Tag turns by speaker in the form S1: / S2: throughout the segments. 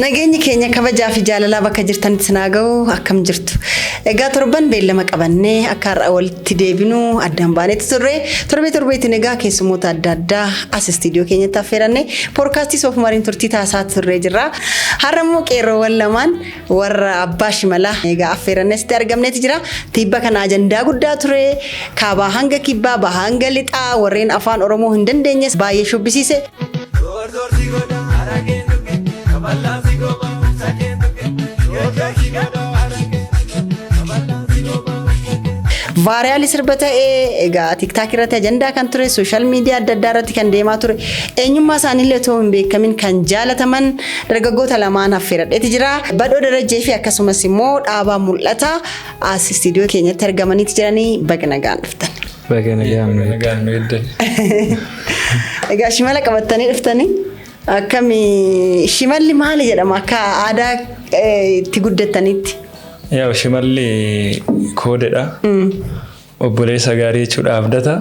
S1: Nageenyi keenya kabajaa fi jaalalaa bakka jirtanitti sinaa ga'u akkam jirtu. Egaa torban beellama qabannee akka har'a walitti deebinu addaan baanetti turre torbee torbeetiin egaa keessummoota adda addaa as istiidiyoo keenyatti affeeranne poodkaastii soofumariin turtii taasisaa turree jirra. Har'a immoo qeerroowwan lamaan warra abbaa shimalaa egaa affeeranne asitti argamneeti jira. Tibba kana ajandaa guddaa ture. Kaabaa hanga kibbaa, bahaa hanga lixaa warreen afaan Oromoo hin dandeenyes baay'ee shubbisiise. Vaariyaalii sirba ta'ee egaa tiktaak irratti ajandaa kan ture sooshaal miidiyaa adda addaa irratti kan deemaa ture eenyummaa isaaniillee otoo hin beekamin kan jaalataman dargaggoota lamaan affeeradheeti jira. Badhoo Darajjee fi akkasumas immoo Dhaabaa Mul'ataa as istiidiyoo keenyatti argamaniiti jiranii baga nagaan dhuftan.
S2: Baga nagaan nu
S3: Nagaan nu eegdan.
S1: Egaa shimala qabattanii dhuftanii akkami shimalli maali jedhama akka aadaa itti guddattanitti?
S3: Yaa shimalli koodedha. Obboleessa gaarii jechuudha abdata.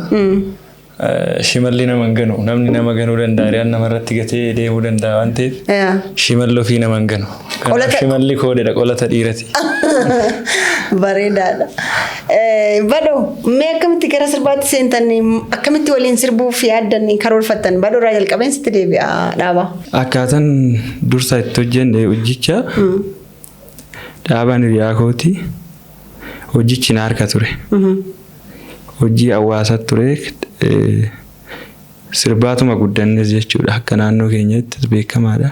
S3: Shimalli nama hin ganu. Namni nama ganuu danda'a. Hiriyaan namarratti gatee deemuu danda'a waan ta'eef shimalli ofii nama hin ganu. Kanaaf shimalli koodedha qolata dhiirati.
S1: Bareedaadha. Badhoo mee akkamitti gara sirbaatti seentan akkamitti waliin sirbuuf yaaddan karoorfattan badhoo irraa jalqabeen sitti deebi'a dhaabaa.
S2: Akkaataan dursa itti hojjenne hojicha dhaabaan hiriyaa kooti hojichi na harka ture. Hojii hawaasaa ture sirbaatuma guddannes jechuudha akka naannoo keenyattis beekamaadha.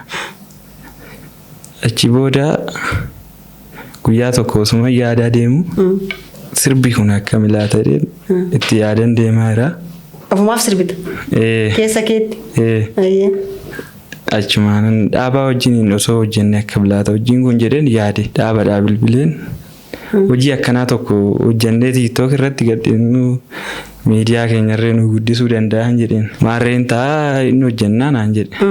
S2: Achi booda guyyaa tokko osuma yaadaa deemu sirbi kun akkam laata jedheen itti yaadan deemaa jira.
S1: Ofumaaf sirbita. Keessa keetti. Ayyee.
S2: Achumaanan dhaabaa wajjiniin osoo hojjenne akkam laata hojiin kun jedheen yaade dhaabadhaa bilbileen hojii akkanaa tokko hojjennee TikTok irratti gadhiisnu miidiyaa keenyarree nu guddisuu danda'an jedheen. Maarreen ta'a inni hojjennaa naan jedhe.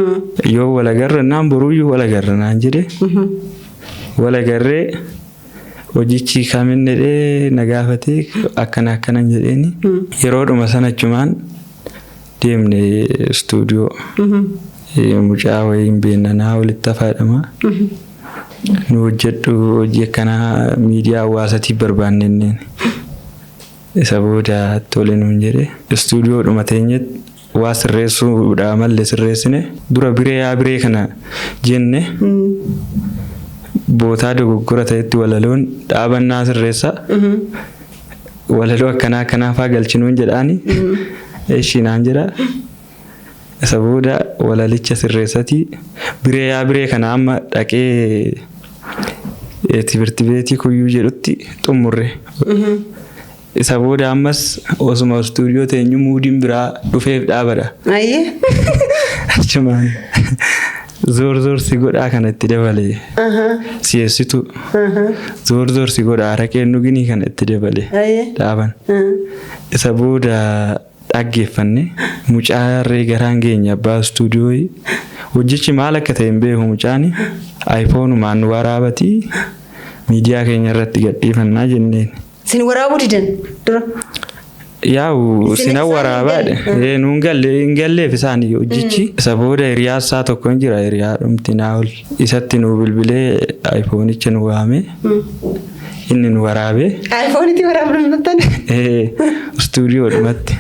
S2: Yoo wal agarra naan boruuyyuu wal agarra naan jedhe. Wal agarree hojichi kamin jedhee na gaafatee akkana akkanan jedheeni. Yeroodhuma sana achumaan deemne istuudiyoo. Mucaa wayii hin beeknanaa walitti hafaadhama. Nu hojjedhu hojii akkanaa miidiyaa hawaasatiif barbaanne inneen. Isa booda tole nuun jedhe. Istuudiyoodhuma teenyetti waa sirreessuudha malle sirreessine dura biree yaa biree kana jenne bootaa dogoggora ta'etti walaloon dhaabannaa sirreessa. Walaloo akkanaa akkanaa faa galchinuun jedhaani. Eshi naan jedha. Isa booda walalicha sirreessatii biree yaa biree kana amma dhaqee timirti beetii kuyyuu jedhutti xumurre. Isa booda ammas osuma istuudiyoo teenyu muudiin biraa dhufeef dhaabadha.
S1: Ayyee.
S2: Achumaan zoor zoor si godhaa kana itti dabale. Si'eessitu zoor zoor si godhaa araqeen dhuginii kana itti dabale.
S1: Ayyee.
S2: Dhaaban. Isa booda dhaggeeffanne mucaarree garaan keenya abbaa istuudiyoo hojichi maal akka ta'e hin beeku mucaani aayifoonumaan nu waraabatii miidiyaa keenya irratti gadhiifannaa jenneen.
S1: Isin waraabuu didan dura.
S2: Yaa'u
S1: Isin
S2: sinan
S1: isaan hin
S2: waraabaadha.
S1: galle.
S2: Nuun galle hin galleef isaan hojichi. Isa booda hiriyaa isaa tokko hin jira hiriyaa dhumti naa ol isatti nu bilbilee aayifoonicha nu waame inni nu waraabee
S1: Aayifoonitti waraabuu dhuftani.
S2: istuudiyoodhumatti.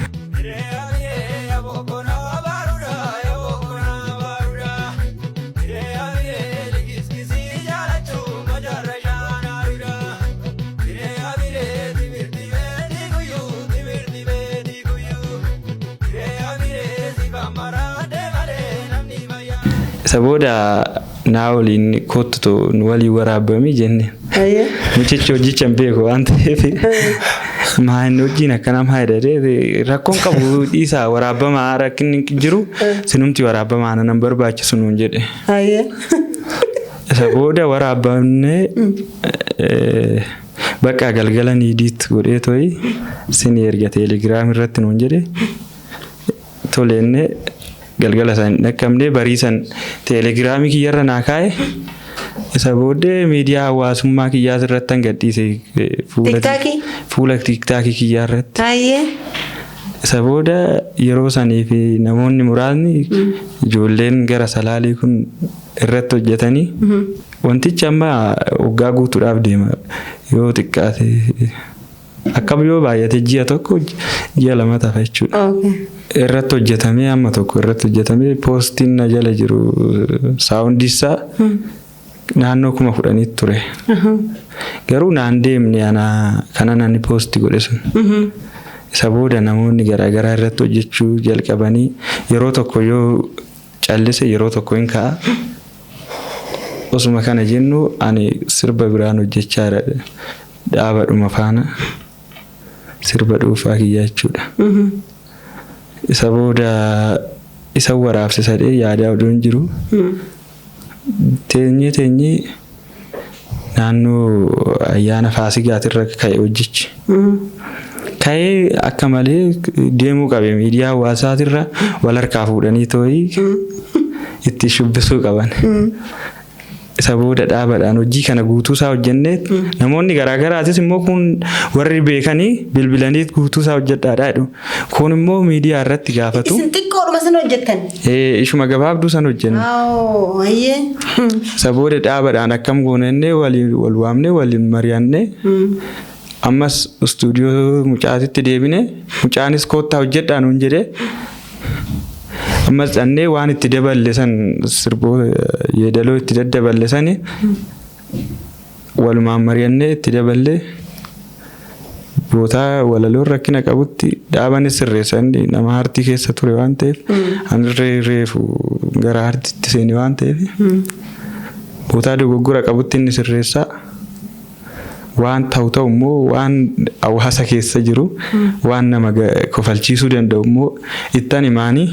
S2: Isa booda naa waliin kottu nu waliin waraabamii jenne.
S1: Ayyee.
S2: Mucichi hojicha hin beeku waan ta'eef maa inni hojiin akkanaa maa jedhee rakkoon qabu dhiisaa waraabamaa rakkinni hin jiru sinumti waraabamaa nan barbaachisu nuun jedhe.
S1: Ayyee.
S2: Isa booda waraabamnee bakka galgala niidiit godhee to'i sini erga teelegiraam irratti nuun jedhe toleenne galgala san hin dhaqqabne bariisan teelegiraamii kiyyarra naa kaa'e. Isa booddee miidiyaa hawaasummaa kiyyaas irratti an gadhiise
S1: fuula
S2: Tiktaakii?
S1: Fuula tiktaakii kiyyaa
S2: irratti.
S1: Ayyee.
S2: Isa booda yeroo sanii fi namoonni muraasni ijoolleen gara Salaalii kun irratti hojjetanii wantichi amma waggaa guutuudhaaf deema, yoo xiqqaate akkam yoo baay'ate ji'a 1, ji'a 2 tafa jechuudha. Irratti hojjetamee, amma tokko irratti hojjetamee, poostiin na jala jiru soundisaa naannoo 10,000 ture. Garuu naan deemne ana kanan ani post godhe sun. Isa booda namoonni garaagaraa irratti hojjechuu jalqabanii, yeroo tokko yoo callise yeroo tokko hin ka'a. Osuma kana jennu ani sirba biraan hojjechaa jira, dhaabadhuma faana, sirba dhuunfaa kiyyaa jechuudha. Isa booda isa waraabsisadhee yaadaa oduun jiru teenyee teenyee naannoo ayyaana Faasigaatirra ka'e hojjichi. Ka'ee akka malee deemuu qabe, miidiyaa hawaasaatirra wal harkaa fuudhanii too'ii itti shubbisuu qaban. Isa booda dhaabaadhaan hojii kana guutuusaa hojjennee, namoonni garaagaraatis immoo kun warri beekanii bilbilanii guutuusaa hojjedhaadha jedhu. Kun immoo miidiyaa irratti gaafatu.
S1: Isin xiqqoodhuma sana hojjettan?
S2: Ishuma gabaabduu san hojjenne.
S1: Ayyee.
S2: Isa booda dhaabaadhaan akkam goona jennee waliin wal waamnee, waliin mari'annee, ammas istuudiyoo mucaatitti deebine. Mucaanis koottaa hojjedhaa nuun jedhee, ammas dhannee waan itti daballe san, sirboota yeedaloo itti daddaballe sani walumaan mari'annee itti daballee, bootaa walaloon rakkina qabutti dhaabanis sirreessan. Nama aartii keessa ture waan ta'eef, anirree reefu gara aartiitti seene waan ta'eef, bootaa dogoggora qabutti inni sirreessaa, waan ta'u ta'u immoo waan hawaasa keessa jiru, waan nama kofalchiisuu danda'u immoo ittan himaanii,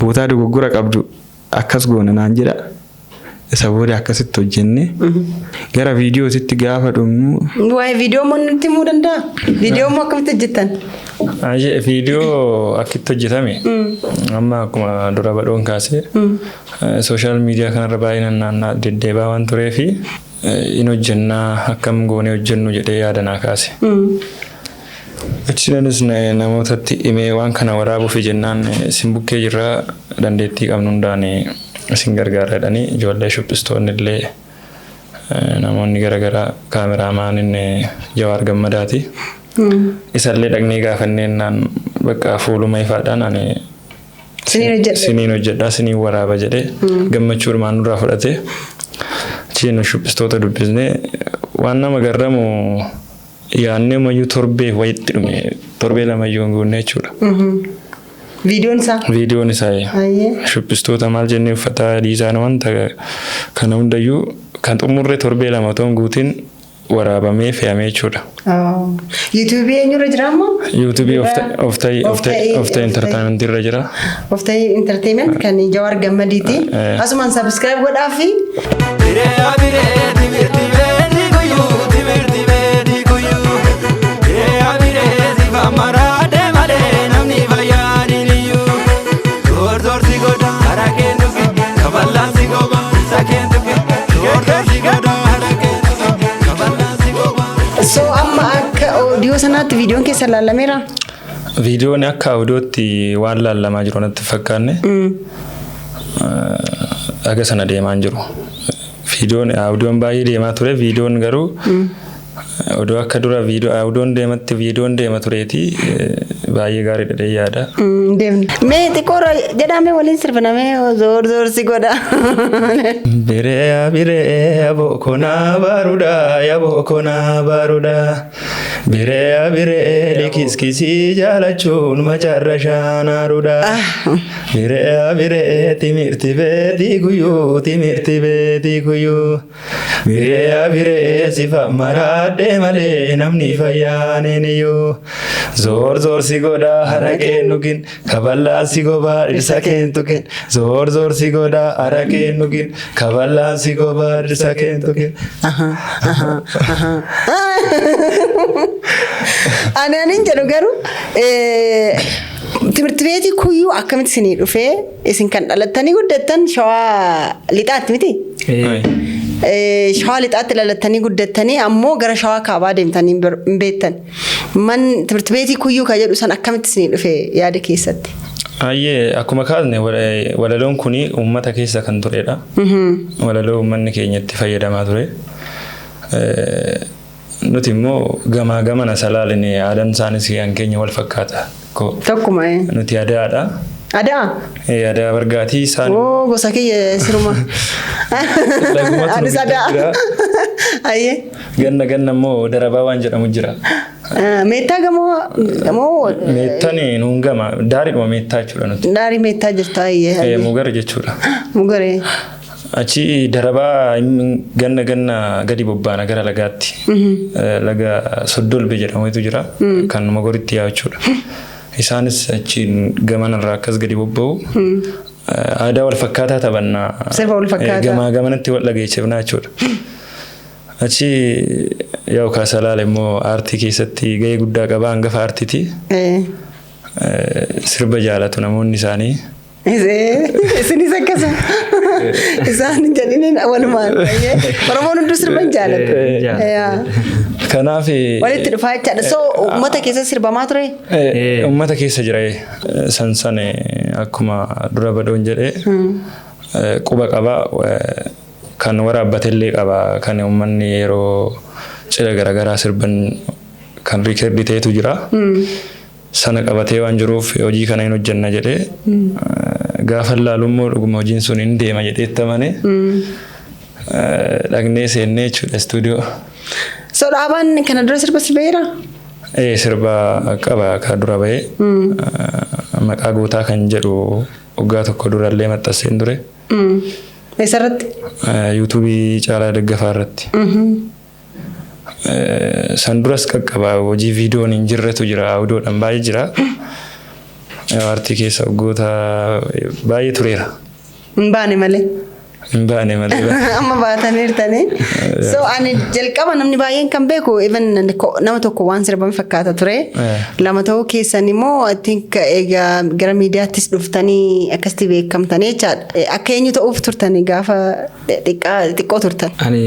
S2: bootaa dogoggora qabdu akkas goona naan jedha. Isa booda akkasitti hojjenne gara viidiyootitti gaafa dhumnu.
S1: Waa'ee viidiyoo immoo nutti himuu danda'a? Viidiyoo immoo akkamitti hojjettan?
S3: Ayyee, viidiyoo akkitti hojjetame amma akkuma dura badhoon kaasee social media kanarra baay'inaan naannaa deddeebaa waan tureefi in hojjennaa, akkam goonee hojjennu jedhee yaada naa kaase. Achiinis namootatti himee, waan kana waraabuuf jennaan isin bukkee jirraa, dandeettii qabnu hundaan isin gargaara jedhanii, ijoollee shubbistoonni illee, namoonni garaagaraa, cameramaaniin Jawaar Gammadaati. Isallee dhaqnee gaafannee bakka fuuluma ifaadhaan ani
S1: Siniin hojjedha.
S3: Siniin hojjedhaa, siniin waraaba jedhee gammachuudhumaan nurraa fudhate. Achiin shubbistoota dubbisnee, waan nama garramu yaadnee mayyuu torbee wayitti dhume, torbee lamayyuu hin guunne jechuudha.
S1: Viidiyoon isaa?
S3: Viidiyoon isaa. Shubbistoota maal jennee, uffata adii isaan wanta kana hundayyuu kan xumurre torbee 2 otoo hin guutin waraabamee fe'amee jechuudha.
S1: YouTubeii eenyurra jira ammoo?
S3: YouTubeii of ta'e entertainmentii irra jira.
S1: Of ta'e entertainment kan Jawaar Gammadiiti. Asumaan subscribe godhaa fi.
S4: Biree biree timirti beetii guyyuu, timirti beetii guyyuu. Biree biree sifa maraadee malee namni fayyaan hin iyyuu. Tortorsi godha haraqeen dhuge, kaballaan si goba sakeen dhuge. Tortorsi godha haraqeen dhuge, kaballaan si goba.
S1: So amma akka audio sanaatti viidiyoon keessa ilaalameera?
S3: Viidiyoon akka audiootti waan laallamaa jiru natti fakkaanne. Aga sana deemaa hin jiru. Viidiyoon audioon baay'ee deemaa ture. Viidiyoon garuu odoo akka dura viidiyoo audioon deematti viidiyoon deema tureeti baay'ee gaariidha jedhee yaada.
S1: Deemna. Mee xiqqoorra jedhamee waliin sirbinamee zoor zoor si godha.
S3: Biree biree yaboo konaa baruudha, yaboo konaa baruudha. Biree biree likiskisii jaalachuun macarra shaanaaruudha. Biree biree timirti beetii guyyuu, timirti beetii guyyuu. Biree biree sifa maraadhee malee namni fayyaan hin iyyuu. Zoor zoor si godha haraqeen dhugin, kaballaan si gobaa dhirsa keen tuqin. Zoor zoor si godha haraqeen dhugin, kaballaan si gobaa dhirsa keen tuqin.
S1: Ani anin jedhu garuu timirti beetii kuyyuu akkamitti isinii dhufee? Isin kan dhalattanii guddattan Shawaa Lixaatti miti? Shawaa Lixaatti dhalattanii guddattanii ammoo gara Shawaa Kaabaa deemtanii hin beektan. Man timirti beetii kuyyuu kan jedhu san akkamitti isinii dhufe yaada keessatti?
S3: Ayyee, akkuma kaasne walaloon kuni uummata keessa kan turedha. Walaloo uummanni keenya itti fayyadamaa ture. Nuti immoo gamaa gamana salaaline, aadaan isaanis kan keenya wal fakkaata.
S1: Tokkuma.
S3: Nuti adaadha.
S1: Adaa?
S3: Aadaa bargaatii isaan.
S1: Oo, gosa kiyya siruma.
S3: Lagumatu nu
S1: Anis
S3: gidduu
S1: adaa.
S3: jira.
S1: Ayyee.
S3: Ganna ganna immoo darabaa waan jedhamu jira.
S1: Meettaa gamoo gamoo.
S3: Meettaan nuun gama, daariidhuma meettaa jechuudha nuti.
S1: Daarii meettaa jirta, ayyee.
S3: Mugara jechuudha.
S1: Mugaree.
S3: Achi darabaa ganna ganna gadi bobbaana gara lagaatti. Laga Soddolbe jedhamutu jira. Kan Mogoritti yaa'u jechuudha. Isaanis achi gamanarraa akkas gadi bobba'u. Aadaa wal fakkaataa taphannaa.
S1: Sirba wal fakkaataa.
S3: Gamaa gamanatti wal dhageessifnaa jechuudha. Achi yaa'u kaasalaal immoo aartii keessatti gahee guddaa qaba, hangafa aartiiti. Sirba jaalatu namoonni isaanii.
S1: Isinis akkasuma. Isaan jedhiniin walumaan. Oromoon hunduu sirba hin jaalatu.
S3: Kanaaf.
S1: Walitti dhufaa jechaadha. So uummata keessa sirbamaa ture?
S3: Uummata keessa jira. San san akkuma dura badoon jedhee quba qaba, kan waraabbatellee qaba, kan uummanni yeroo cidha garaagaraa sirban kan record ta'etu jira. Sana qabatee waan jiruuf hojii kana hin hojjenna jedhee gaafa ilaalu immoo dhuguma hojiin sun hin deema jedhee itti amane dhaqnee seennee jechuudha istuudiyoo.
S1: So dhaabaan kana dura sirba sirbeera?
S3: Sirba qaba ka dura bahee, maqaa gootaa kan jedhu, waggaa tokko durallee maxxanseen ture.
S1: Eessarratti?
S3: Yuutuubii Caalaa Daggafaa irratti. San duras qaqqaba, hojii viidiyoon hin jirretu jira, audio dhaan baay'ee jira. Aartii keessa waggoota baay'ee tureera.
S1: Hin baane malee.
S3: Hin baane malee.
S1: Amma baataniirtanii. So ani jalqaba namni baay'een kan beeku even nama tokko waan sirban fakkaata ture. Lama ta'uu keessan immoo I think egaa gara miidiyaattis dhuftanii akkasitti beekamtanii jechaadha. Akka eenyu ta'uuf turtanii gaafa xiqqoo turtan?
S2: Ani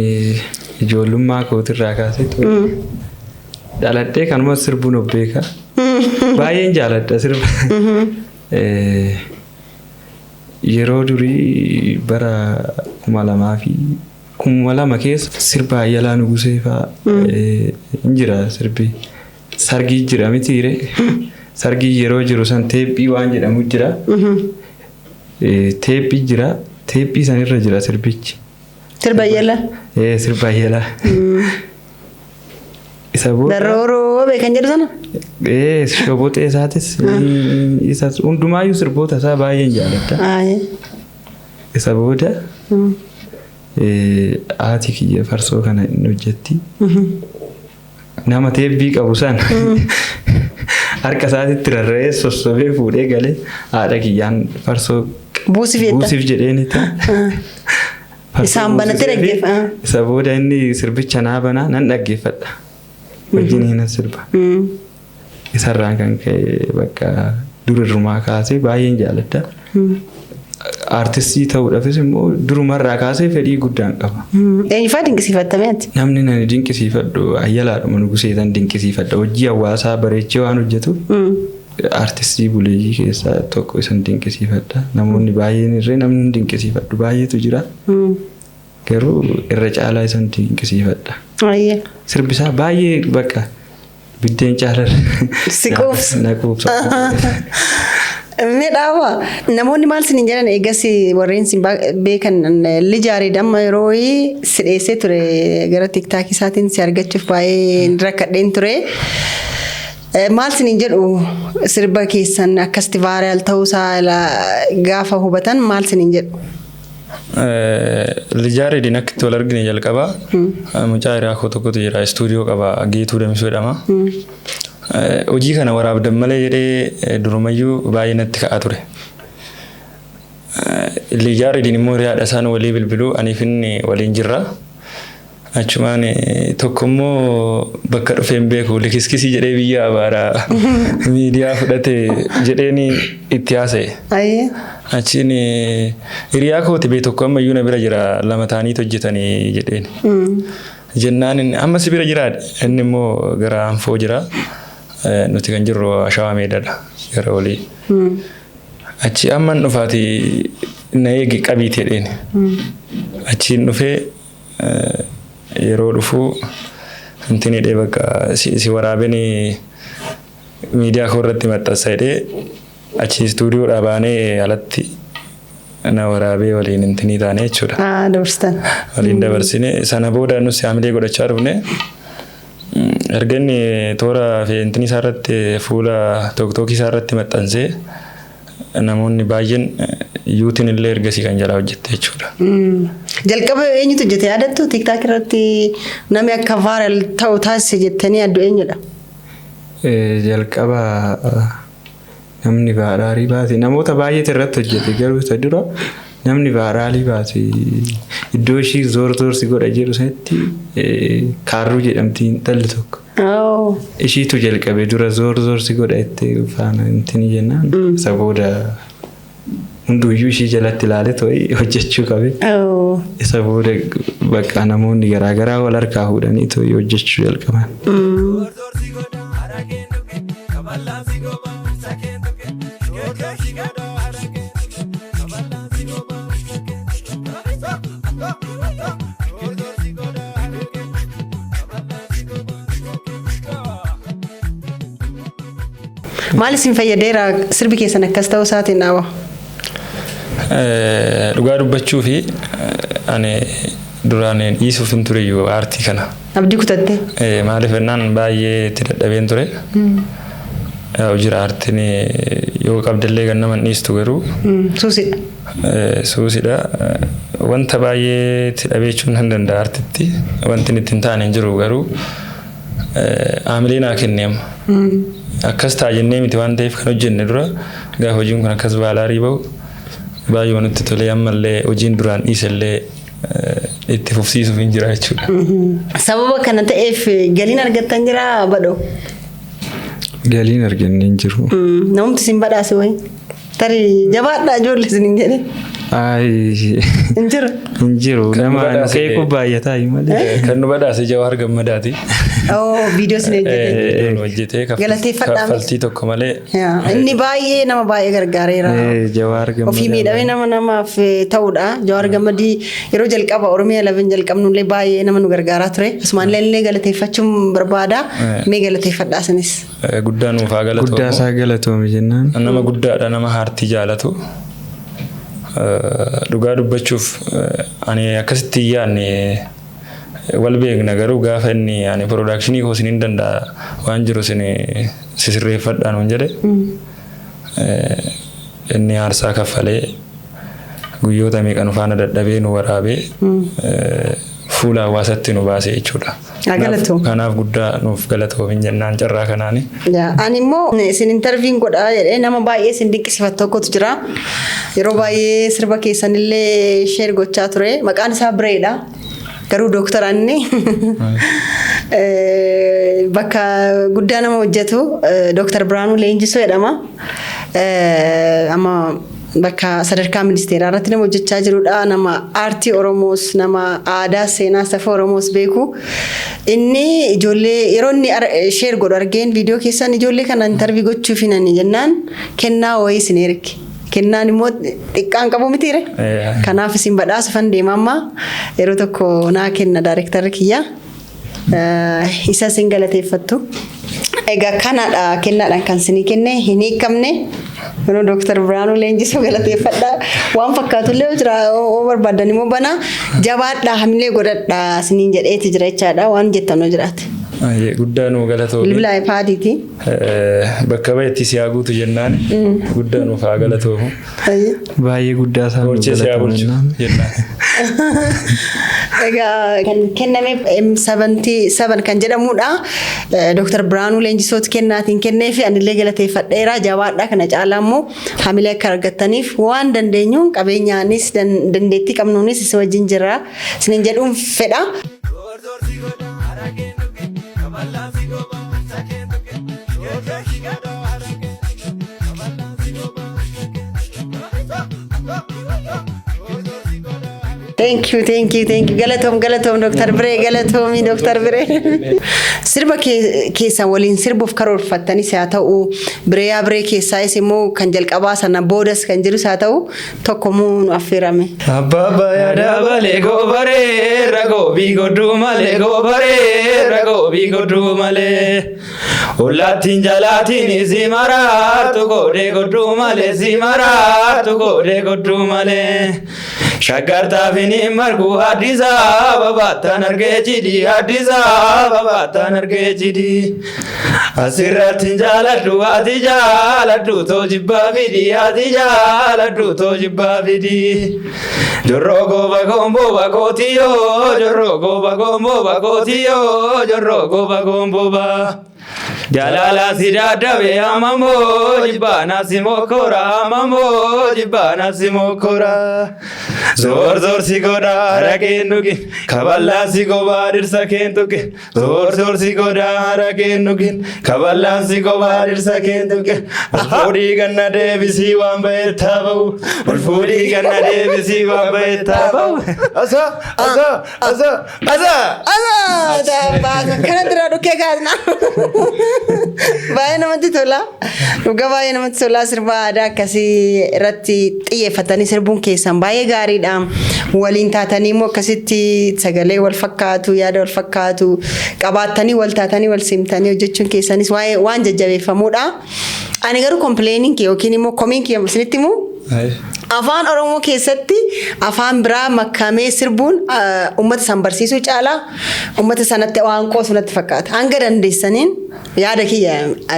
S2: ijoollummaa kootirraa kaasee dhaladhee kanuma sirbuun of beeka. Baay'een jaaladha sirba. Yeroo durii bara 2002 keessa sirba Ayyalaa Nugusee fa'aa hin jira sirbi. Sargii jira mitiire. Sargii yeroo jiru san teephii waan jedhamu jira. Teephii jira. Teephii sanirra jira sirbichi.
S1: Sirba Ayyalaa?
S2: Sirba Ayyalaa. Isa booda.
S1: Darrooroo beekan jedhu sana?
S2: Shoboxee isaatis isas hundumaayyuu sirboota isaa baay'een jaalladha. Isa booda haati kiyya farsoo kana hin hojjetti. Nama teebbii qabu san harka isaatitti rarra'ee sossobee fuudhee galee haadha kiyyaan farsoo
S1: Buusiif jetta?
S2: Buusiif jedheeni ta'a.
S1: Isaan banatti dhaggeeffa.
S2: Isa booda inni sirbicha naa banaa, nan dhaggeeffadha. Wajjin hin sirba. Isarraan kan ka'e bakka durirrumaa kaasee baay'een jaalladha. Aartistii ta'uudhaafis immoo durumarraa kaasee fedhii guddaan qaba.
S1: Eenyufaa dinqisiifattamee ati?
S2: Namni nani dinqisiifadhu Ayyalaadhuma Nuguseetan dinqisiifadha. Hojii hawaasaa bareechee waan hojjetuuf aartistii buleeyyii keessaa tokko isan dinqisiifadha. Namoonni baay'een irree namni dinqisiifadhu baay'eetu jira. Garuu irra caalaa isan dinqisiifadha. Sirbisaa baay'ee bakka biddeen caalaa.
S1: Si quubsa.
S2: Na quubsa.
S1: Mee dhaaba, namoonni maal sinin jedhan eegas warreen sin beekan? Lijaarii damma yeroo si dheessee ture gara TikTok isaatiin si argachuuf baay'ee rakkadheen ture. Maal sinin jedhu sirba keessan akkasitti viral ta'uusaa gaafa hubatan maal sinin jedhu?
S3: Lijaareediin akka itti wal argine jalqaba. Mucaa hiriyaa koo tokkotu jira, istuudiyoo qaba, Geetuu Damisuu jedhama. Hojii kana waraabdan malee jedhee durumayyuu baay'ee natti ka'aa ture. Lijaareediin immoo hiriyaadha, isaan walii bilbiluu, aniif inni waliin jirra. Achumaan tokko immoo bakka dhufeen beeku likiskisii jedhee biyya abaaraa miidiyaa fudhate jedheen itti haasa'e. Achiin hiriyaa kooti bee tokko ammayyuu na bira jira, lama ta'aniitu hojjetanii jedheen. Jennaan inni amma si bira jiraadha. Inni immoo gara Anfoo jira. Nuti kan jirru Ashawaa Meedaadha gara olii. Achi amman dhufaati na eegi qabiiti jedheen. Achiin dhufee yeroo dhufuu intin hidhee bakka si waraabeen miidiyaa koo irratti maxxansa jedhee achi istuudiyoodhaa baanee alatti na waraabee waliin intinii taane jechuudha.
S1: Dabarsitan.
S3: Waliin dabarsine. Sana booda nus haamilee godhachaa dhufne. Erga inni toora intinii isaa irratti fuula TikTokii isaa irratti maxxansee namoonni baay'een yuutiin illee ergasii kan jalaa hojjette jechuudha.
S1: Jalqaba eenyutu hojjete yaadattu? TikTok irratti namni akka viral ta'u taasise jettanii addu eenyudha?
S2: Jalqaba namni viralii baase namoota baay'eetu irratti hojjete, garuu isa dura namni viralii baase iddoo ishii zoor zoor si godha jedhu sanatti Kaarruu jedhamti intalli tokko. Ishiitu jalqabe dura zoor zoor si godha itti faana intini jennaan isa booda hunduyyuu ishii jalatti ilaale to'ii hojjechuu qabe. Isa booda bakka namoonni garaagaraa wal harkaa fuudhanii to'ii hojjechuu jalqaban.
S1: Maal isin fayyadeera sirbi keessan akkas ta'uu isaatiin dhaaba?
S3: Dhugaa dubbachuu fi ani duraan dhiisuuf hin tureyyuu aartii kana.
S1: Abdii kutatte?
S3: Maaliif jennaan baay'ee itti dadhabeen ture. Yaa jira, aartiin yoo qabdallee kan nama hin dhiistu garuu.
S1: Suusidha.
S3: Suusidha. Wanta baay'ee itti dhabee jechuun hin danda'a aartitti. Wanti itti hin taane hin jiru, garuu haamilee naa kenne amma. Akkas ta'a jennee miti waan ta'eef kan hojjenne dura. Gaafa hojiin kun akkas viralii bahu baay'ee nutti tolee, ammallee hojiin duraan dhiisellee itti fufsiisuuf hin jira jechuudha.
S1: Sababa kana ta'eef galiin argattan jira badhoo?
S2: Galiin arganne hin jiru.
S1: Namumti isin badhaase wayi? Tarii jabaadhaa ijoollee isin hin jedhe? Hin jiru.
S2: Hin jiru.
S3: Kan nu
S2: Nama
S3: badhaase-
S2: qeequu baay'ataa malee.
S3: Kan nu badhaase Jawaar Gammadaati.
S1: Oo, viidiyoo isin hojjete.
S3: Viidiyoo nu hojjetee
S1: Galateeffadhaa.
S3: kaffaltii tokko malee.
S1: Yaa, inni baay'ee nama baay'ee gargaareera.
S2: Jawaar Gammadaa.
S1: Ofii miidhamee nama namaaf ta'uudha. Jawaar Gammadii yeroo jalqaba Oromiyaa 11 jalqabnullee baay'ee nama nu gargaaraa ture. Asumaan illee galateeffachuun barbaada. Mee galateeffadhaa isinis.
S3: Guddaa nuuf haa galatoomu.
S2: Guddaa isaa galatoomi jennaan.
S3: Nama guddaadha, nama aartii jaalatu. Dhugaa dubbachuuf ani akkasitti hin yaadne, wal beekna, garuu gaafa inni ani productionii koo isiniin danda'a waan jiru isin sisirreeffadhaa nuun jedhe, inni aarsaa kaffalee guyyoota meeqa nu faana dadhabee nu waraabee fuula hawaasatti nu baase jechuudha.
S1: Haa galatoomu.
S3: Kanaaf guddaa nuuf galatoomin jennaan carraa kanaani.
S1: Yaa, ani immoo isin interviewn godhaa jedhee nama baay'ee isin dinqisiifatu tokkotu jira. Yeroo baay'ee sirba keessanillee share gochaa ture. Maqaan isaa Bireedha. Garuu dooktara inni. Bakka guddaa nama hojjetu Dooktar Biraanuu Leenjisoo jedhama. Amma bakka sadarkaa ministeeraa irratti nama hojjechaa jirudha. Nama aartii Oromoos, nama aadaa, seenaa, safuu Oromoos beeku. Inni ijoollee yeroo inni share godhu argeen viidiyoo keessan ijoollee kana interview gochuuf hinani jennaan kennaa wayii isin erge. Kennaan immoo xiqqaan qabu mitiire. Kanaaf isin badhaasufan deema amma, yeroo tokko naa kenna daayirektarri kiyya. Isa isin galateeffattu. Egaa kanadha, kennaadhaan kan isinii kenne hin hiikamne. Yeroo Dooktar Biraanuu Leenjisoo galateeffadha. Waan fakkaatullee yoo jira, yoo barbaadan immoo banaa, jabaadhaa, hamilee godhadhaa isiniin jedheeti jira jechaadha, waan jettan yoo jiraate.
S3: Baay'ee guddaa nuu galatoomi.
S1: Bilbila iPadiiti.
S3: Bakka bahetti si haa guutu jennaan, guddaa nuuf haa galatoomu.
S2: Baay'ee guddaa isaa nu
S3: Bulchee si haa bulchu
S2: galatoomi.
S3: jennaan.
S1: Egaa kan kenname M77 kan jedhamudha. Dooktar Biraanuu Leenjisooti kennaatiin kennee fi anillee galateeffadheera. Jabaadhaa, kana caalaa immoo hamilee akka argattaniif waan dandeenyuun qabeenyaanis dandeettii qabnuunis isin wajjin jira. Isinin jedhuun fedha. Thank you, thank you, thank you. Galatoom, galatoom, Dr. Biree, galatoomi, Dr. Biree. Sirba keessan waliin sirbuuf karoorfattanis haa ta'u, Bireeyaa Biree keessaayis immoo kan jalqabaa sana boodas kan jirus haa ta'u, tokkomuu nu affeerame.
S4: Abbaa yaada malee goobaree ragoobii godhuu malee goobaree ragoobii godhuu malee Ollaattiin jalaatiin si maraatu godhee godhuu malee si maraatu godhee godhuu malee Shaggartaafin margu Addis Ababaattaan argee jidhi Addis Ababaattaan argee jidhi Asirratti jaaladhu ati jaaladhu too jibbaa fidi ati jaaladhu too jibbaa fidi Jorroo gooba gomboo kootiyoo jorroo gooba gomboo kootiyoo jorroo gooba gomboo Jaalala si dadhabe amamoo jibbaana si mokkora amamoo jibbaana si mokkora Zoor zoor si godha haraqeen dhugin kaballaan si gobaa dhirsa keen tuqe Zoor zoor si godha haraqeen dhugin kaballaan si gobaa dhirsa keen tuqe Ol fuudhii ganna deebisii waan ba'eettaa ba'u Ol fuudhii ganna deebisii waan ba'eettaa ba'u Asa asa asa asa
S1: Asa! Kana dura dhukkee kaasna. Baay'ee namatti tola. Dhugaa baay'ee namatti tola. Sirba aadaa akkasii irratti xiyyeeffatanii sirbuun keessan baay'ee gaariidha. Waliin taatanii immoo akkasitti sagalee wal fakkaatu, yaada wal fakkaatu qabaattanii wal taatanii wal simtanii hojjechuun keessanis waan jajjabeeffamuudha. Ani garuu complainiin kee yookiin immoo komiin kee isinitti himu, Afaan Oromoo keessatti afaan biraa makamee sirbuun uummata san barsiisuu caalaa uummata sanatti waan qoosu natti fakkaata. Hanga dandeessaniin, yaada kiyya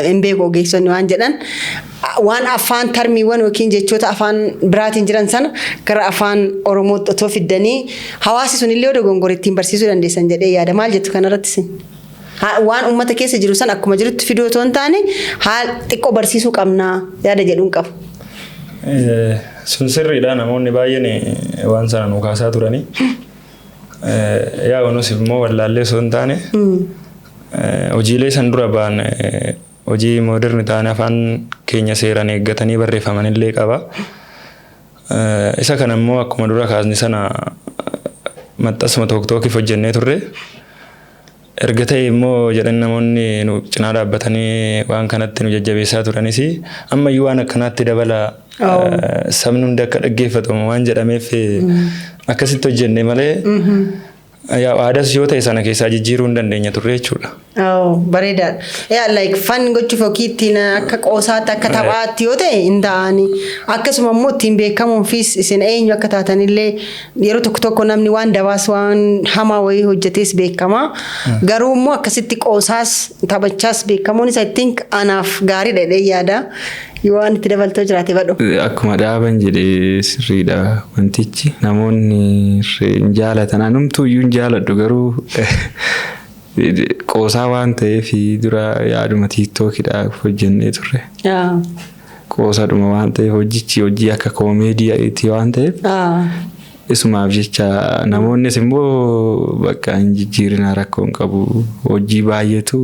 S1: hin beeku, ogeessonni waan jedhan, waan afaan termiiwwan yookiin jechoota afaan biraatiin jiran sana gara afaan Oromootti otoo fiddanii hawaasi sun illee dogongore ittiin barsiisuu dandeessan jedhee yaada. Maal jettu kanarratti isin? Waan uummata keessa jiru san akkuma jirutti fiduu otoo hin taane haal xiqqoo barsiisuu qabnaa yaada jedhuun qabu.
S3: Sun sirriidha, namoonni baay'een waan sana nu kaasaa turani. Yaa nus immoo wallaallee osoo hin taane hojiilee san dura ba'an hojii modern ta'an afaan keenya seeraan eeggatanii barreeffamanillee qaba. Isa kana immoo akkuma dura kaasni sana maxxansuma TikTokiif hojjennee turre. Erga ta'e immoo jedhan namoonni nu cinaa dhaabbatanii waan kanatti nu jajjabeessaa turanis ammayyuu waan akkanaatti dabala, sabni hundi akka dhaggeeffatu waan jedhameef akkasitti hojjenne malee aadaas yoo ta'e sana keessaa jijjiiruu hin dandeenya turre jechuudha.
S1: Bareedaadha. Yaa, like fun gochuuf yookiin ittiin akka qoosaatti, akka taphaatti yoo ta'e hin ta'ani. Akkasuma immoo ittiin beekamuufis, isin eenyu akka taatanillee, yeroo tokko tokko namni waan dabaas waan hamaa wayii hojjetees beekama. Garuu immoo akkasitti qoosaas taphachaas beekamuun isa ittiin anaaf gaariidha jedhee yaada. Yoo waan itti dabaltoo jiraate, badhu.
S2: Akkuma dhaaban jedhee sirriidha wantichi. Namoonni hin jaalatan. Anumtuu iyyuu hin jaaladhu, garuu qoosaa waan ta'eef dura yaaduma TikTokiidhaaf hojjennee turre. Qoosadhuma waan ta'eef, hojichi hojii akka koomeediitti waan ta'eef isumaaf jecha namoonnis immoo bakka hin jijjiirinaa, rakkoo hin qabu, hojii baay'eetu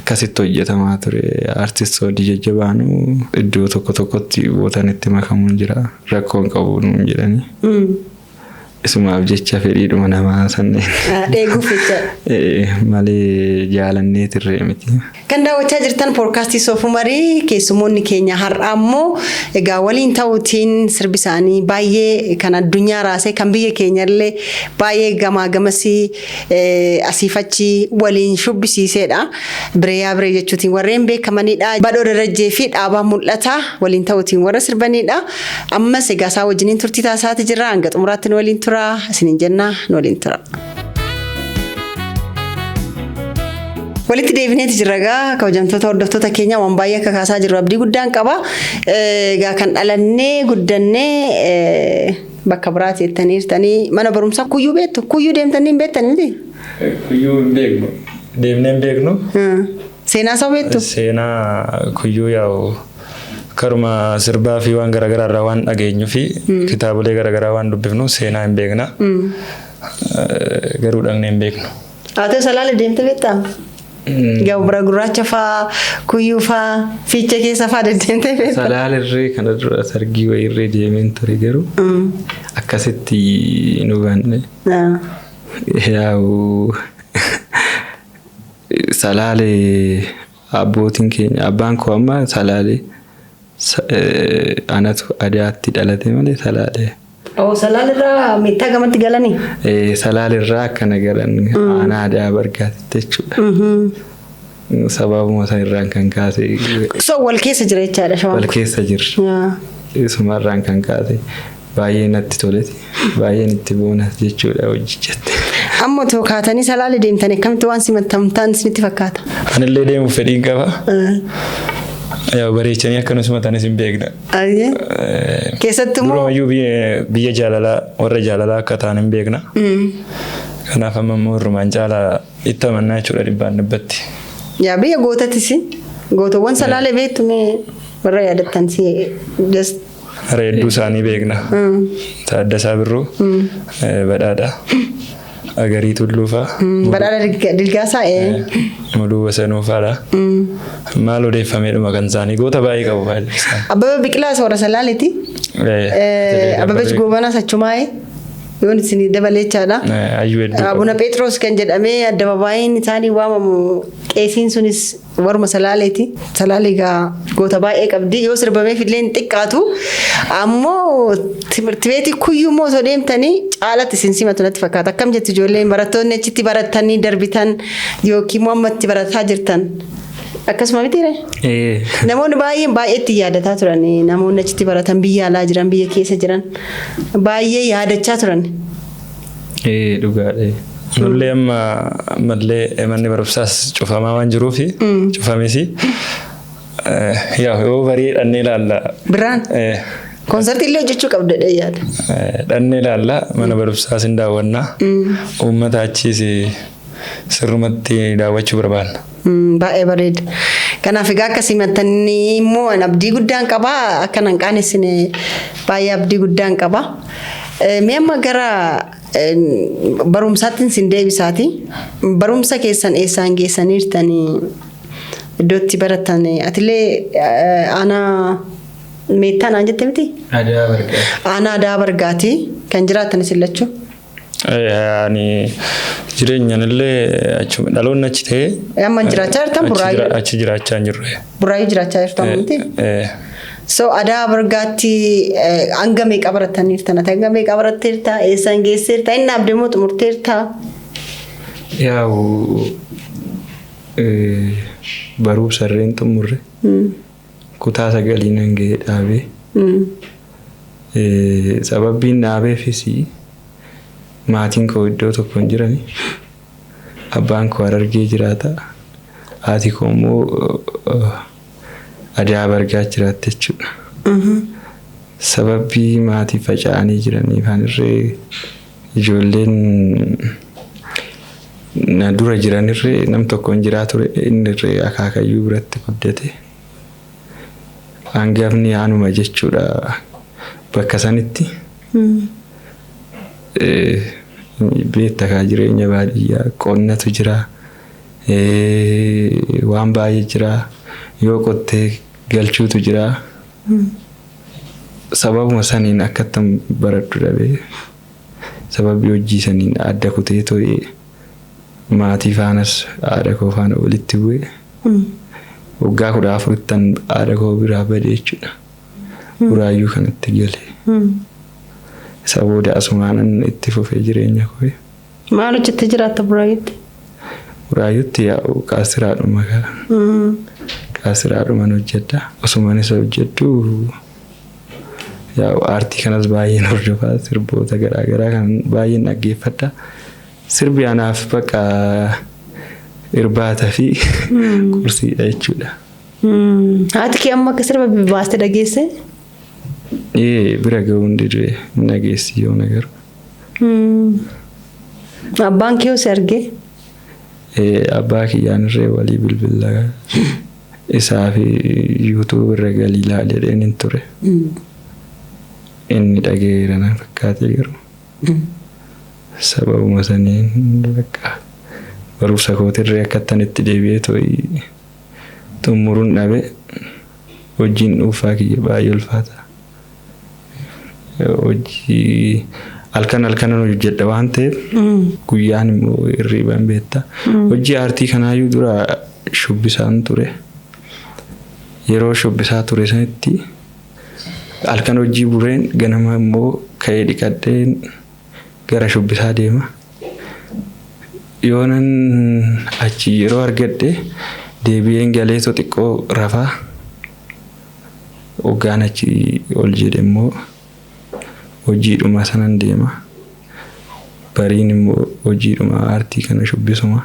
S2: akkasitti hojjetamaa ture, artistoonni jajjabaanuu iddoo tokko tokkotti bootanitti makamuun jira, rakkoo hin qabu nuun jedhanii. Isumaaf jecha fedhiidhuma namaa sanneen.
S1: Dheeguuf jecha.
S2: Malee jaalannee turre miti.
S1: Kan daawwachaa jirtan poodkaastii Soofumarii. Keessummoonni keenya har'aa immoo egaa waliin ta'uutiin sirbi isaanii baay'ee kan addunyaa raasee, kan biyya keenyallee baay'ee gamaa gamasii asiif achi waliin shubbisiiseedha. Bireeyaa Biree jechuutiin warreen beekamanidha. Badhoo Darajjee fi Dhaabaa Mul'ataa waliin ta'uutiin warra sirbanidha. Ammas egaa isaa wajjiniin turtii taasisaati jirra. Hanga xumuraatti nu waliin tura. Isiniin jenna, nu waliin tura. Walitti deebineeti jirra egaa, kabajamtoota hordoftoota keenya, waan baay'ee akka kaasaa jirru abdii guddaan qaba. Egaa kan dhalannee guddannee bakka biraati jettanii jirtanii, mana barumsaa Kuyyuu beektu? Kuyyuu deemtanii hin beektanii miti?
S3: Kuyyuu hin beeknu. Deemnee hin beeknu.
S1: Seenaa isaa beektu?
S3: Seenaa Kuyyuu yaa'u karuma sirbaa fi waan garaagaraa irraa waan dhageenyuu fi kitaabolee garaagaraa waan dubbifnu seenaa hin beekna. Garuu dhaqnee hin beeknu.
S1: Haa ta'u, Salaale deemte beektaa? Gabra Gurraacha faa, Kuyyuu faa, Fiichee keessa faa deddeemtee beektaa?
S2: Salaalirree kana dura sargii wayiirree deemeen ture, garuu akkasitti nu hubanne. Yaa'u Salaalee abbootiin keenya, abbaan koo amma Salaalee, anatu Adaatti dhalate malee Salaalee.
S1: Oo, Salaalirraa Meettaa gamatti galanii?
S2: Salaalirraa akkana galan, aanaa Adaa Bargaatitti jechuudha. Sababuma sanirraan kan kaase.
S1: So wal keessa jira jechaadha Shawaan.
S2: Wal keessa jirra. Isumarraan kan kaase baay'ee natti toleti. Baay'een itti boonas jechuudha hojichatti.
S1: Amma otoo kaatanii Salaalee deemtanii akkamitti waan simatamtaan isinitti fakkaata?
S3: Anillee deemuuf fedhiin qaba. Yaa, bareechanii akka nu simatanis hin beekna.
S1: Keessattuu immoo
S3: Durumayyuu biyya jaalalaa, warra jaalalaa akka ta'an hin beekna. Kanaaf amma immoo irrumaan caalaa itti amannaa jechuudha dhibbaan dhibbatti.
S1: Yaa, biyya gootatis, gootawwan Salaalee beektu, mee warra yaadattan si just.
S3: Hara hedduu isaanii beekna. Taaddasaa Birruu, Badhaadha, Agarii Tulluu fa'aa.
S1: Badhaadha Dilgaasaa ee.
S3: Muluu Wasanuu fa'aadha. Maal odeeffameedhuma kan isaanii, goota baay'ee qabu baay'ee isaanii.
S1: Abbabaa Biqilaas warra Salaaleeti. Abbabach Goobanaas achumaa'ee yoon isin dabalee jechaadha.
S3: Hayyuu hedduu qabu.
S1: Abuna Phexros kan jedhamee addababaayiin isaanii waamamu, qeesiin sunis waruma Salaaleeti. Salaalee egaa goota baay'ee qabdi. Yoo sirbameef illee hin xiqqaatu. Ammoo timirti beetii Kuyyuu immoo osoo deemtanii caalatti isin simatu natti fakkaata. Akkam jettu ijoolleen, barattoonni achitti baratanii darbitan yookiin immoo amma itti barataa jirtan? Akkasuma mitiire? Namoonni baay'een baay'eetti yaadataa turan. Namoonni achitti baratan, biyya alaa jiran, biyya keessa jiran, baay'ee yaadachaa turan.
S2: Ee, dhugaadha.
S3: Nullee amma ammallee manni barumsaas cufamaa waan jiruufi, cufames, yaa, yoo barii dhannee ilaalla.
S1: Birraan koonsartii illee hojjechuu qabda jedhee yaada.
S3: Dhannee ilaalla, mana barumsaas hin daawwannaa. Uummata achiis sirrumatti daawwachuu barbaanna.
S1: Baay'ee bareeda. Kanaaf egaa akka simattanii immoo ani abdii guddaan qaba. Akka nan qaanessine baay'ee abdii guddaan qaba. Mee amma gara barumsaatti sin deebisaati. Barumsa keessan eessaan geessaniirtanii, iddootti barattan? Atillee aanaa Meettaa naan jette miti?
S2: Adaa Bargaa.
S1: Aanaa Adaa Bargaati kan jiraatan isin lachuu.
S3: Ani jireenyaan illee achuma dhaloonni achi ta'ee.
S1: Amma jiraachaa jirtan Burraayyuu?
S3: Achi jiraachaa hin jirru.
S1: Burraayyuu jiraachaa jirtu amma miti? So Adaa Bargaatti hanga meeqa barataniirtan? Ati hanga meeqa baratteerta? Eessaan geesseerta? Inni abdii immoo xumurteerta?
S2: Yaa'u, barumsa irreen xumurre, kutaa sagalii nan ga'ee dhaabee. Sababbiin dhaabeefis maatiin koo iddoo tokko hin jirani. Abbaan koo Harargee jiraata. Haati koo immoo Adaa Bargaa jiraatti jechuudha. Sababbii maatii faca'anii jiraniif anirree ijoolleen na dura jiranirree nam tokko hin jiraa ture, innirree akaakayyuu biratti guddate. Hangafni anuma jechuudha bakka sanitti. Beekta kaa, jireenya baadiyyaa qonnatu jira. Waan baay'ee jira. Yoo qottee galchuutu jira. Sababuma saniin akkattan baradhu dhabee, sababii hojii saniin adda kutee to'ee, maatii faanas haadha koo faana walitti bu'ee, waggaa 14ttan haadha koo biraa bade jechuudha. Buraayyuu kanatti galee. Isa booda asumaanan itti fufee jireenya koo.
S1: Maal hojjettee jiraatta Buraayyuutti?
S2: Buraayyuutti yaa'u qaasiraadhuma kana. Qaasiraadhuman hojjedha. Osuman isa hojjedhu yaa'u aartii kanas baay'een hordofaa, sirboota garaagaraa kan baay'een dhaggeeffadha. Sirbi anaaf bakka irbaata fi qursiidha jechuudha.
S1: Haati kee amma akka sirba baastee dhageesse?
S2: Ee, bira ga'uun didee hin dhageessi yoona garuu.
S1: Abbaan kee si argee?
S2: Abbaa kiyyaan irree walii bilbila, isaa fi YouTube irra galii ilaali jedheen hin ture. Inni dhageera na fakkaate, garuu sababuma saniin bakka barumsa kootirree akkattan itti deebi'ee to'i xumuruun dhabe. Hojiin dhuunfaa kiyya baay'ee ulfaata. Hojii Halkan halkanan hojjedha waan ta'eef guyyaan immoo hirriba hin beekta. Hojii aartii kanaayyuu dura shubbisaan ture. Yeroo shubbisaa ture sanitti halkan hojii bureen ganama immoo ka'ee dhiqadheen gara shubbisaa deema. Yoonan achi yeroo argadhe deebi'een galeetoo xiqqoo rafaa hoggaan achi ol jedhe immoo hojiidhuma sanan deema. Bariin immoo hojiidhuma aartii kana shubbisuma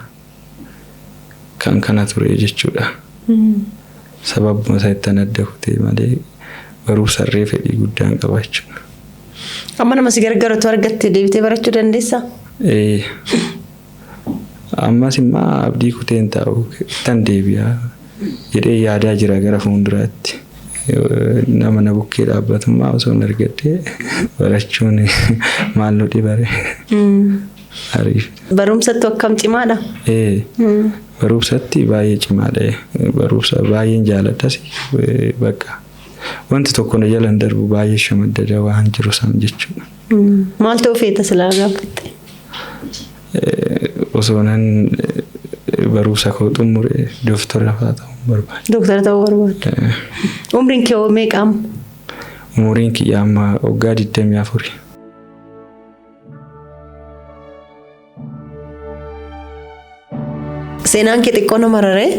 S2: kan kana ture jechuudha. Sababuma isa adda kutee malee barumsarree fedhii guddaan qaba jechuudha.
S1: Amma nama si gargaarutu argatte deebitee barachuu dandeessaa?
S2: Ammas immoo abdii kuteen taa'u tan deebi'a jedhee yaadaa jira gara fuulduraatti. Nama na bukkee dhaabbatummaa osoo hin argadhee barachuun maal nu dhibare.
S1: Ariif. Barumsatti akkam cimaadha?
S2: Barumsatti baay'ee cimaadha. Barumsa baay'een jaaladhas bakka. Wanti tokko na jala hin darbu baay'ee shamaddada waan jiru san jechuudha.
S1: Maal ta'uu feeta silaa gaafatte?
S2: Osoo nan barumsa koo xumure dooktora fa'aa ta'uu barbaada.
S1: Doktara ta'uu barbaadda. Umriin kee hoo meeqa amma?
S2: Umuriin kiyya amma waggaa 24.
S1: Seenaan kee xiqqoo nama raree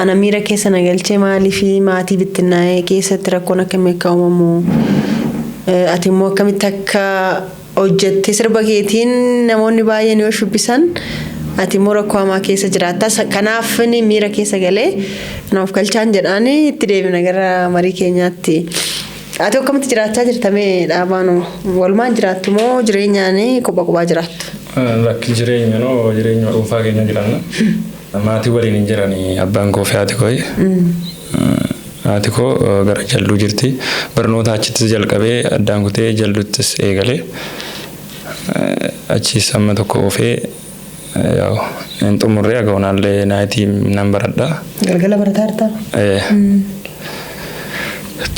S1: ana miira keessa na galchee maalii fi maatii bittinnaa'ee keessatti rakkoon akkamii akka uumamu ati immoo akkamitti akka hojjettee sirba keetiin namoonni baay'een yoo shubbisan ati immoo rakkoo hamaa keessa jiraatta. Kanaaf miira keessa galee naaf galchaan jedhaanii itti deebina gara marii keenyaatti. Ati akkamitti jiraachaa jirta mee dhaabaanu walumaan jiraattu moo jireenyaan kophaa kophaa jiraattu?
S3: Lakki jireenya noo jireenya dhuunfaa keenya jiraanna. Maatii waliin hin jirani abbaan koo fi haati koo. Haati koo gara jalduu jirti. Barnoota achittis jalqabee addaan kutee jalduttis eegalee. Achis amma tokko oofee yaa'u hin xumurree aga onaallee naayitii nan baradha.
S1: Galgala barataa jirtaa?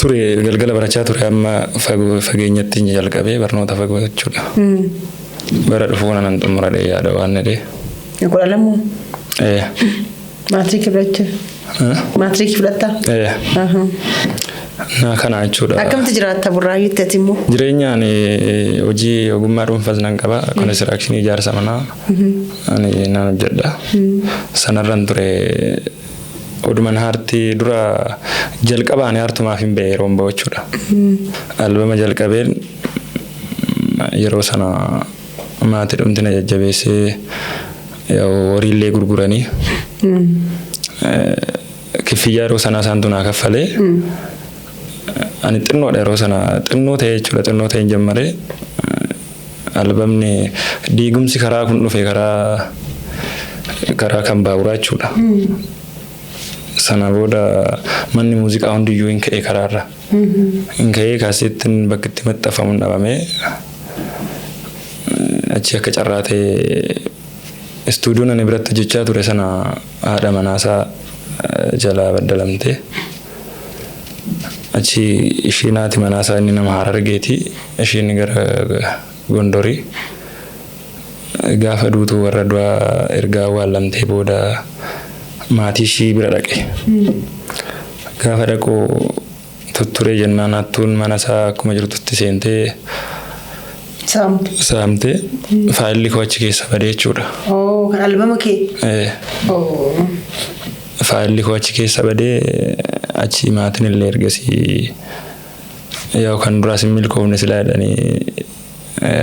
S3: Ture galgala barachaa ture amma fageenyatti jalqabee barnoota fagoo jechuudha. Bara dhufuu nan xumuradhee yaada waan jedhee.
S1: 12 Maatiriikii fudhachuu? Maatiriikii fudhattaa?
S3: Na kana jechuudha.
S1: Akkamitti jiraatta Burraayyuutti ati immoo?
S3: Jireenyaan hojii ogummaa dhuunfaas nan qaba. Konistiraakshinii ijaarsa manaa ani nan hojjedha. Sanarran ture oduman aartii dura jalqabaan aartumaaf hin ba'e yeroon ba'u jechuudha. Albama jalqabeen yeroo sana maatii dhumti na jajjabeessee horiillee gurguranii kiffiyyaa yeroo sanaa isaantu naa kaffalee. Ani xinnoodha yeroo sana xinnoo ta'e jechuudha xinnoo ta'e hin jammaree albamni diigumsi karaa kun dhufe karaa kan baaburaa jechuudha. Sana booda manni muuziqaa hundiyyuu hin ka'e karaarra. Hin ka'ee kaasettiin bakka itti maxxanfamu dhabamee achi akka carraa ta'e istuudiyoon ani biratti hojjechaa ture sana haadha manaasaa jalaa baddalamte. Achi ishiin haati manaasaa inni nama Harargeeti ishiin gara Gondorii. Gaafa duutu warra du'aa erga awwaalamtee booda maatii ishii bira dhaqe. Gaafa dhaqu tutturee jennaan hattuun mana isaa akkuma jirtutti seentee saamtee faayilli koo achi keessa badee jechuudha.
S1: Kan albama kee?
S3: Faayilli koo achi keessa badee achi maatiin illee ergasii yaa'u kan duraas hin milkoofne silaa jedhanii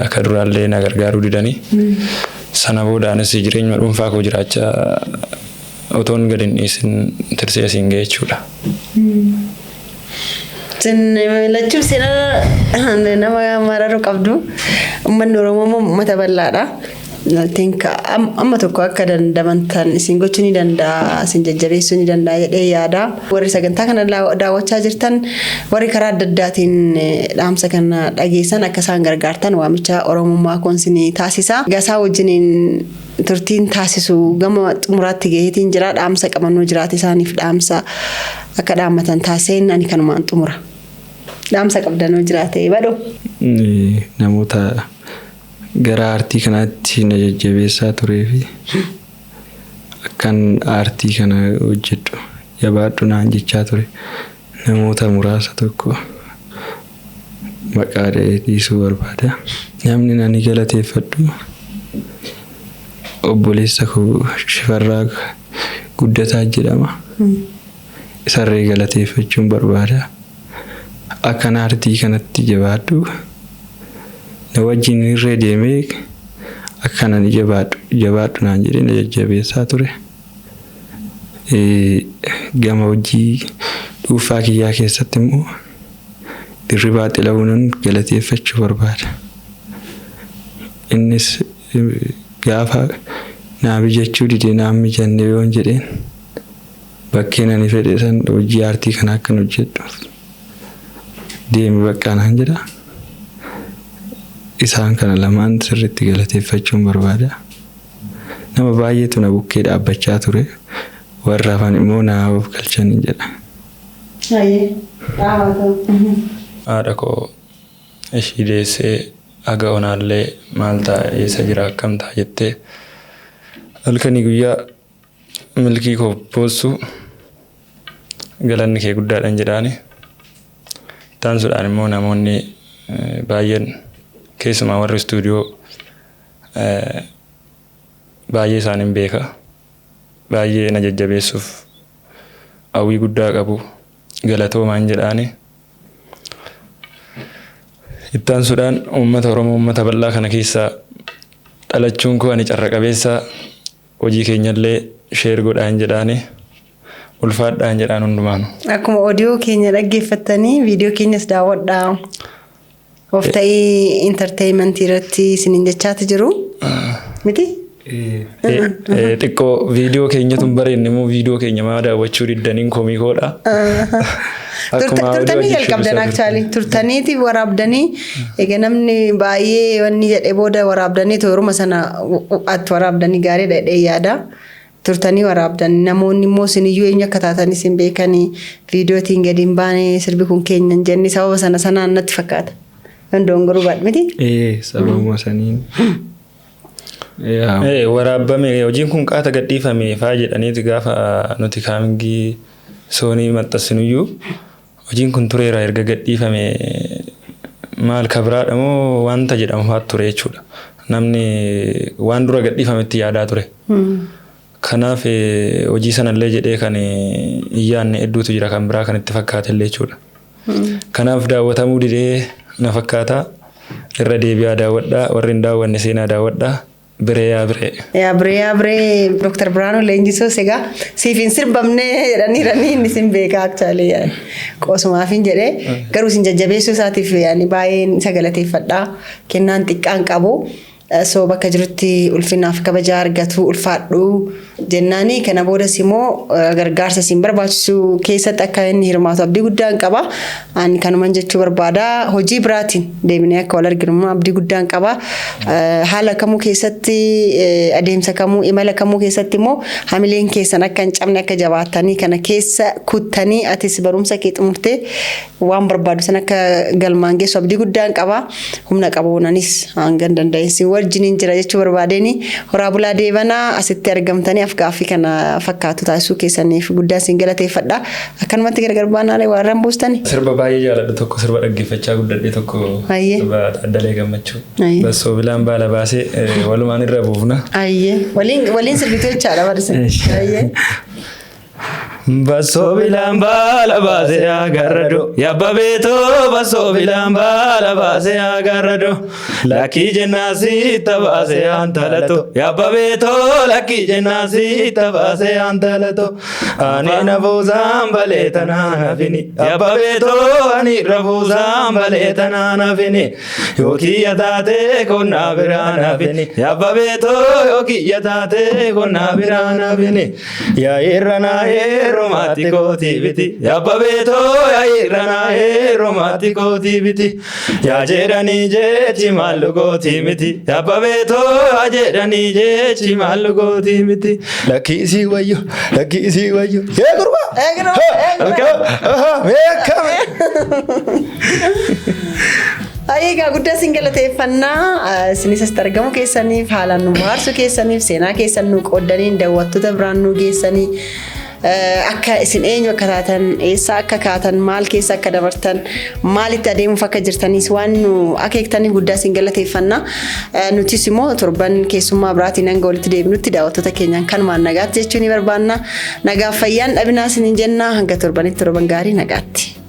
S3: akka duraallee na gargaaruu didanii. Sana booda anis jireenya dhuunfaa koo jiraachaa otoon gadi hin dhiisin tirsee asiin ga'e jechuudha.
S1: Lachuu seenaa nama mararu qabdu. Uummanni Oromoo immoo uummata bal'aadha. Think amma tokko akka dandamantan isin gochuu ni danda'a, isin jajjabeessuu ni danda'a jedhee yaada. Warri sagantaa kana daawwachaa jirtan, warri karaa adda addaatiin dhaamsa kana dhageessan akka isaan gargaartan waamicha Oromummaa koon isin taasisa. Gasaa wajjiniin turtiin taasisu gama xumuraatti gaheetiin jira. Dhaamsa qabannoo jiraate isaaniif dhaamsa akka dhaammatan taasiseen ani kanumaan xumura. Dhaamsa qabdanoo jiraate badhoo.
S2: Namoota gara aartii kanaatti na jajjabeessaa turee fi akkan aartii kana hojjedhu jabaadhu naan jechaa ture namoota muraasa tokko maqaa dha'ee dhiisuu barbaada. Namni ani galateeffadhu obboleessa koo Shifarraa Guddataa jedhama. Isarree galateeffachuun barbaada. Akkan aartii kanatti jabaadhu na wajjin irree deemee akkan ani jabaadhu jabaadhu naan jedhee na jajjabeessaa ture. Gama hojii dhuunfaa kiyyaa keessatti immoo Dirribaa Xilahuunan galateeffachuu barbaada. Innis gaafa naa mijachuu dide naan mijanne yoon jedheen bakkeen ani fedhe san hojii aartii kana akkan hojjedhuuf deemi baqqaa naan jedha. Isaan kana lamaan sirriitti galateeffachuun barbaada. Nama baay'eetu na bukkee dhaabbachaa ture. Warra hafan immoo naa of galchaniin jedha.
S3: Haadha koo ishii deessee haga onaallee maal ta'a eessa jira akkam ta'a jettee halkanii guyyaa milkii koo boossu galanni kee guddaadhan jedhaani. Taansuudhaan immoo namoonni baay'een keessumaa warri istuudiyoo baay'ee isaaniin beeka. Baay'ee na jajjabeessuuf hawwii guddaa qabu galatoomaan jedhaani. Itti aansuudhaan uummata Oromoo uummata bal'aa kana keessaa dhalachuun koo ani carra qabeessa hojii keenyallee share godhaan jedhaani ulfaadhaan jedhaan hundumaanu.
S1: Akkuma odiyoo keenya dhaggeeffattanii viidiyoo keenyas daawwadhaa. Of ta'ii entertainment irratti isiniin jechaati jiru. Miti?
S3: Xiqqoo viidiyoo keenyatu hin bareedne immoo viidiyoo keenya maa daawwachuu diddaniin komii koodha.
S1: Turtanii jalqabdan actually turtaniiti waraabdanii egaa namni baay'ee wanni jedhee booda waraabdanii tooruma sana atti waraabdanii gaariidha jedhee yaada. Turtanii waraabdan namoonni immoo isiniyyuu eenyu akka taatan isin beekanii viidiyootiin gadi hin baane sirbi kun keenya hin jenne sababa sana sanaan natti fakkaata. Kan dongoruu baadhu miti?
S2: Ee sababuma saniin. Yaa.
S3: Ee, Waraabame hojiin kun qaata gadhiifame faa jedhaniiti gaafa nuti kaamingii soonii maxxansinuyyuu hojiin kun tureera erga gadhiifame maal kabiraadha moo wanta jedhamu fa'aa ture jechuudha. Namni waan dura gadhiifametti yaadaa ture. Kanaaf hojii sanallee jedhee kan hin yaadne hedduutu jira kan biraa kan itti fakkaate illee jechuudha. Kanaaf daawwatamuu didee na fakkaata. Irra deebi'aa daawwadhaa warri hin daawwanne seenaa daawwadhaa. Biree yaa biree.
S1: Yaa biree yaa biree Dr. Birhaanuu Leenjisoos egaa siif hin sirbamne jedhaniiranii inni sin beekaa actually qoosumaaf hin jedhee garuu isin jajjabeessuu isaatiif ani baay'een isa galateeffadha kennaan xiqqaan qabu. So bakka jirutti ulfinaaf kabajaa argatu ulfaadhu jennaani kana boodas immoo gargaarsa isin barbaachisu keessatti akka inni hirmaatu abdii guddaan qaba. Ani kanuman jechuu barbaada. Hojii biraatiin deebinee akka wal arginu immoo abdii guddaan qaba. Haala kamuu keessatti adeemsa kamuu imala kamuu keessatti immoo hamileen keessan akka hin cabne akka jabaattanii kana keessa kuttanii atis barumsa kee xumurtee waan barbaadu sana akka galmaan geessu abdii guddaan qaba. Humna qabuunanis hangan danda'e si wajjiniin jira jechuu barbaadeen horaa bulaa deebanaa asitti argamtanii af-gaaffii kana fakkaatu taasisuu keessaniif guddaa isin galateeffadha. Akkanumatti gargar baanaalee waan irraan buustani.
S3: Sirba baay'ee jaaladhu tokko sirba dhaggeeffachaa guddadhe tokko
S1: Ayyee.
S3: sirba Taaddalee Gammachuu.
S1: Ayyee.
S3: Bassoo bilaan baala baasee walumaan irra buufna.
S1: Ayyee. Waliin waliin sirbitu jechaadha barsiin. Ayyee.
S3: Bassoo bilaan baala baase yaa garrado yabba beetoo bassoo bilaan baala baase yaa garrado lakkii jennaa sitta baase yaan talato yabba beetoo lakkii jennaa sitta baase yaan talato ani nafuusaan balee tanaan hafini yabba beetoo ani rafuusaan balee tanaan hafini yoo kiyya taatee konnaa biraan hafini yabba beetoo yoo kiyya taatee konnaa biraan hafini. Yaa irra naa heerumaatti kootii biti. Yaa beetoo yaa irra naa heerumaatti kootii biti. Yaa jedhanii jechi maallu kootii miti. Yaa beetoo yaa jedhanii jechi maallu kootii miti.
S4: Lakkii isii wayyo, lakkii isii wayyo. Ee gurbaa!
S1: Ee gurbaa, ee gurbaa.
S4: Beekame!
S1: Egaa guddaa isin galateeffannaa. Isinis asitti argamu keessaniif, haalaan nu bohaarsuu keessaniif, seenaa keessan nu qooddanii, daawwattoota biraan nu geessanii, akka isin eenyu akka taatan, eessa akka kaatan, maal keessa akka dabartan, maalitti adeemuuf akka jirtanis waan nu akeektaniif guddaa isin galateeffannaa. Nutis immoo torban keessummaa biraatiin hanga walitti deebinutti daawwattoota keenyaan kanumaan nagaatti jechuu ni barbaanna. Nagaaf fayyaan dhabinaa isiniin jenna. Hanga torbanitti torban gaarii, nagaatti.